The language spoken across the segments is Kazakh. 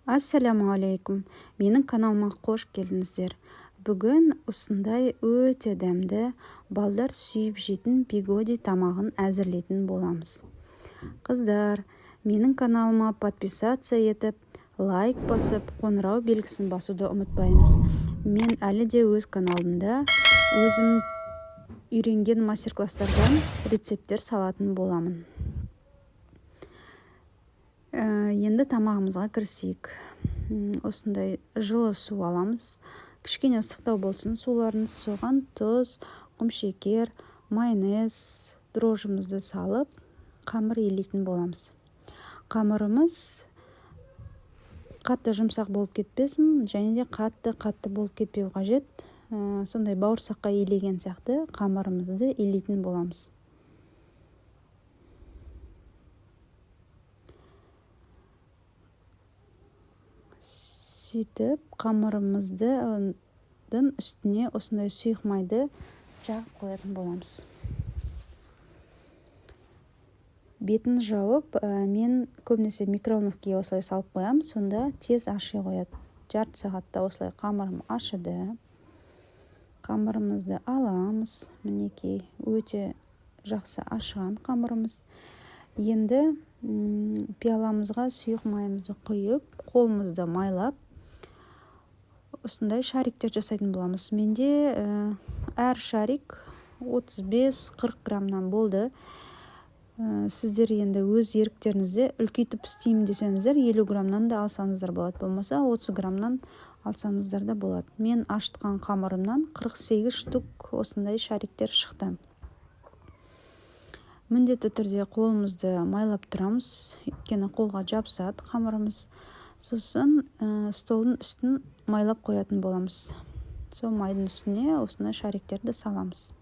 Ассалямуалейкум! Менің каналыма қош келдіңіздер. Бүгін осындай өте дәмді, балдар сүйіп жейтін пигоди тамағын әзірлейтін боламыз. Қыздар, менің каналыма подписаться етіп, лайк басып, қоңырау белгісін басуды ұмытпаймыз. Мен әлі де өз каналымда өзім үйренген мастер-класстардан рецепттер салатын боламын. Енді тамағымызға кірісейік. Осындай жылы су аламыз. Кішкене ыстықтау болсын суларыңыз. Соған тұз, құмшекер, майонез, дрожжымызды салып, қамыр илейтін боламыз. Қамырымыз қатты жұмсақ болып кетпесін, және де қатты-қатты болып кетпеу қажет. Сондай бауырсаққа илеген сияқты қамырымызды илейтін боламыз. Сөйтіп қамырымыздың үстіне осындай сұйық майды жағып қоятын боламыз. Бетін жауып, мен көбінесе микроволновкаға осылай салып қоямын, сонда тез аши қояды. Жарты сағатта осылай қамырым ашыды. Қамырымызды аламыз. Мінекей, өте жақсы ашыған қамырымыз. Енді пиаламызға сұйық майымызды құйып, қолымызды майлап, осындай шариктер жасайтын боламыз. Менде әр шарик 35-40 граммнан болды. Сіздер енді өз еріктеріңізде үлкейтіп істеймін десеңіздер, 50 граммнан да алсаңыздар болады, болмаса 30 граммнан алсаңыздар да болады. Мен ашытқан қамырымнан 48 штук осындай шариктер шықты. Міндетті түрде қолымызды майлап тұрамыз, өйткені қолға жабысады қамырымыз. Сосын столдың үстін майлап қоятын боламыз. Сол майдың үстіне осындай шариктерді саламыз.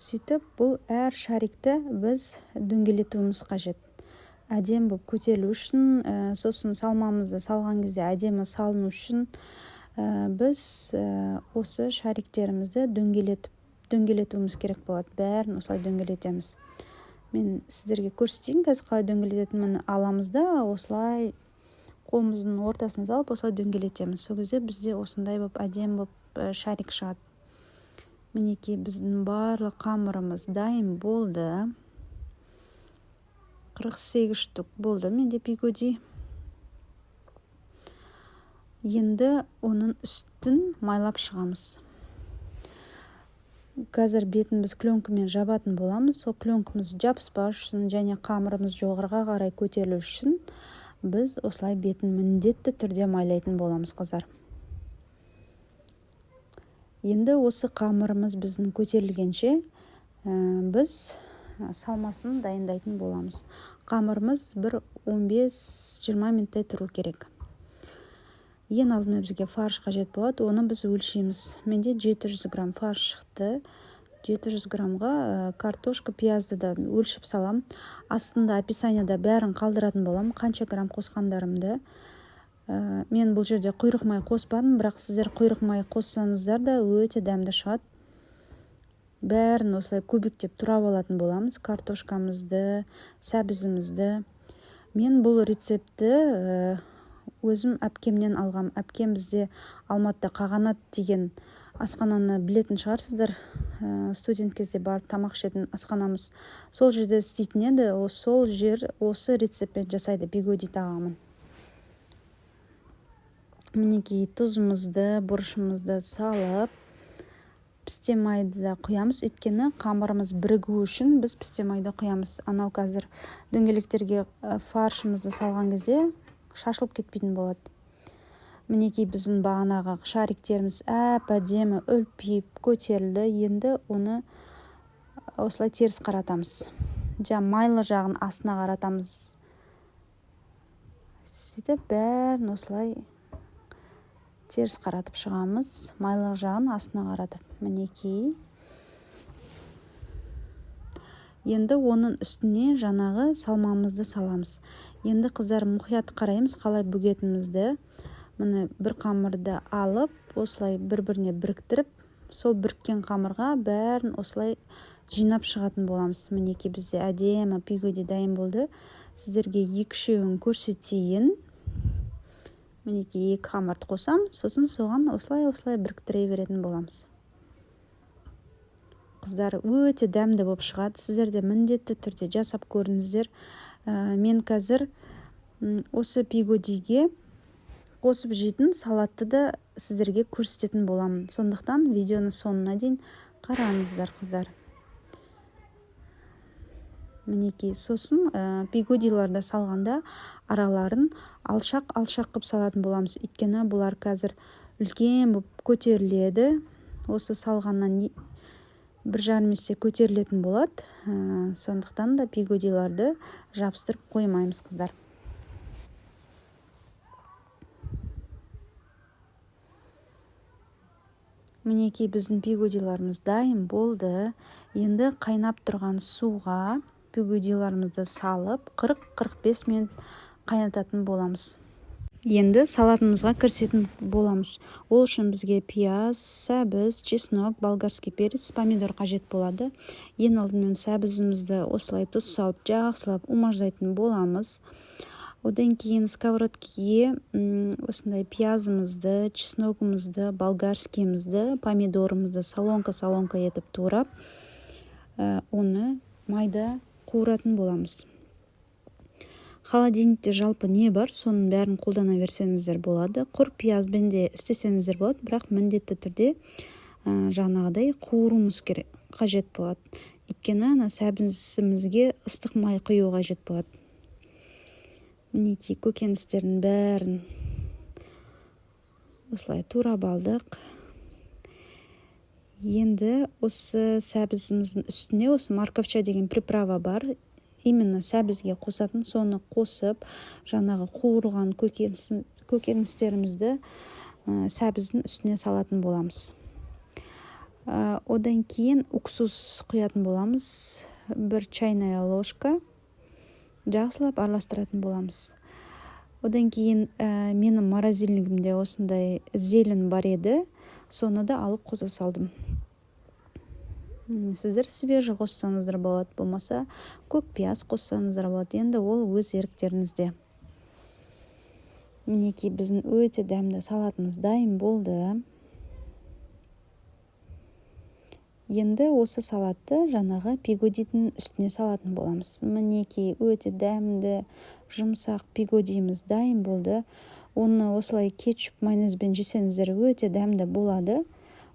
Сөйтіп, бұл әр шарикті біз дөңгелетуіміз қажет. Әдемі болып көтерілу үшін, сосын салмамызды салған кезде әдемі салыну үшін, біз осы шариктерімізді дөңгелетуіміз керек болады. Бәрін осылай дөңгелетеміз. Мен сіздерге көрсетейін қазір қалай дөңгелететінін. Аламыз да осылай қолымыздың ортасына салып осылай дөңгелетеміз. Сол кезде бізде осындай болып әдемі болып шарик шығады. Мінекей, біздің барлық қамырымыз дайын болды. 48 штук болды менде пигоди. Енді оның үстін майлап шығамыз. Қазір бетін біз пленкамен жабатын боламыз. Сол пленкамыз жабыспас үшін және қамырымыз жоғарыға қарай көтерілу үшін біз осылай бетін міндетті түрде майлайтын боламыз, қыздар. Енді осы қамырымыз біздің көтерілгенше, біз салмасын дайындайтын боламыз. Қамырымыз бір 15-20 минуттай тұру керек. Ең алдымен бізге фарш қажет болады, оны біз өлшейміз. Менде 700 грамм фарш шықты. 700 граммға картошка, пиязды да өлшеп салам. Астында описанияда бәрін қалдыратын боламын, қанша грамм қосқандарымды. Мен бұл жерде құйрық май қоспадым, бірақ сіздер құйрық май қоссаңыздар да өте дәмді шығады. Бәрін осылай кубиктеп турап алатын боламыз, картошкамызды, сәбізімізді. Мен бұл рецептті өзім әпкемнен алғам. Әпкем бізде Алматыда Қағанат деген асхананы білетін шығарсыздар. Студент кезде барып тамақ ішетін асханамыз. Сол жерде істейтін еді, сол жер осы рецептпен жасайды пигоди тағамын. Мінекей, тұзымызды, бұрышымызды салып, пісте майды да құямыз. Өйткені қамырымыз бірігу үшін біз пісте майды құямыз. Анау қазір дөңгелектерге фаршымызды салған кезде шашылып кетпейтін болады. Мінекей, біздің бағанағы шариктеріміз әп-әдемі үлпиіп көтерілді. Енді оны осылай теріс қаратамыз. Жаңа майлы жағын астына қаратамыз. Сөйтіп бәрін осылай теріс қаратып шығамыз. Майлы жағын астына қаратып. Мінекей. Енді оның үстіне жаңағы салмамызды саламыз. Енді қыздар мұқият қараймыз қалай бүгетінімізді. Міне, бір қамырды алып, осылай бір-біріне біріктіріп, сол біріккен қамырға бәрін осылай Жинап шығатын боламыз. Мінекей, бізде әдемі пигоди дайын болды. Сіздерге екі-үшеуін көрсетейін. Мінекей, екі қамырды қосамыз, сосын соған осылай-осылай біріктіре беретін боламыз. Қыздар, өте дәмді болып шығады. Сіздер де міндетті түрде жасап көріңіздер. Мен қазір осы пигодиге қосып жейтін салатты да сіздерге көрсететін боламын. Сондықтан видеоны соңына дейін қараңыздар, қыздар. Мінекей, сосын пигодиларды салғанда араларын алшақ-алшақ қып салатын боламыз. Өйткені бұлар қазір үлкен болып көтеріледі. Осы салғаннан 1,5 есе көтерілетін болады. Сондықтан да пигодиларды жабыстырып қоймаймыз, қыздар. Мінекей, біздің пигодиларымыз дайын болды. Енді қайнап тұрған суға пигодиларымызды салып, 40-45 минут қайнататын боламыз. Енді салатымызға кірісетін боламыз. Ол үшін бізге пияз, сәбіз, чеснок, болгарский перец, помидор қажет болады. Ең алдымен сәбізімізді осылай тұз салып, жақсылап умаждайтын боламыз. Одан кейін сковородкеге осындай пиязымызды, чесногымызды, болгарскийімізді, помидорымызды соломка-соломка етіп турап, оны майда қуыратын боламыз. Холодильникте жалпы не бар, соның бәрін қолдана берсеңіздер болады. Құр пиязбен де істесеңіздер болады, бірақ міндетті түрде жаңағыдай қуыруымыз керек, қажет болады. Өйткені ана сәбізімізге ыстық май құю қажет болады. Мінекей, көкөністердің бәрін осылай турап алдық. Енді осы сәбізіміздің үстіне осы морковча деген приправа бар, именно сәбізге қосатын, соны қосып, жаңағы қуырылған көкөністерімізді сәбіздің үстіне салатын боламыз. Одан кейін уксус құятын боламыз, 1 чайная ложка. Жақсылап араластыратын боламыз. Одан кейін менің морозильнигімде осындай зелень бар еді, соны да алып қоса салдым. Сіздер свежий қоссаңыздар болады, болмаса көк пияз қоссаңыздар болады. Енді ол өз еріктеріңізде. Мінекей, біздің өте дәмді салатымыз дайын болды. Енді осы салатты жаңағы пигодидің үстіне салатын боламыз. Мінекей, өте дәмді, жұмсақ пигодиіміз дайын болды. Оны осылай кетчуп, майонезбен жесеңіздер өте дәмді болады.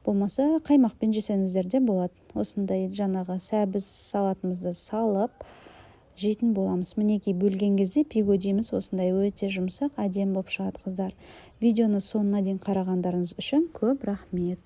Болмаса қаймақпен жесеңіздер де болады. Осындай жаңағы сәбіз салатымызды салып жейтін боламыз. Мінекей, бөлген кезде пигодиіміз осындай өте жұмсақ, әдемі болып шығады, қыздар. Видеоны соңына дейін қарағандарыңыз үшін көп рахмет.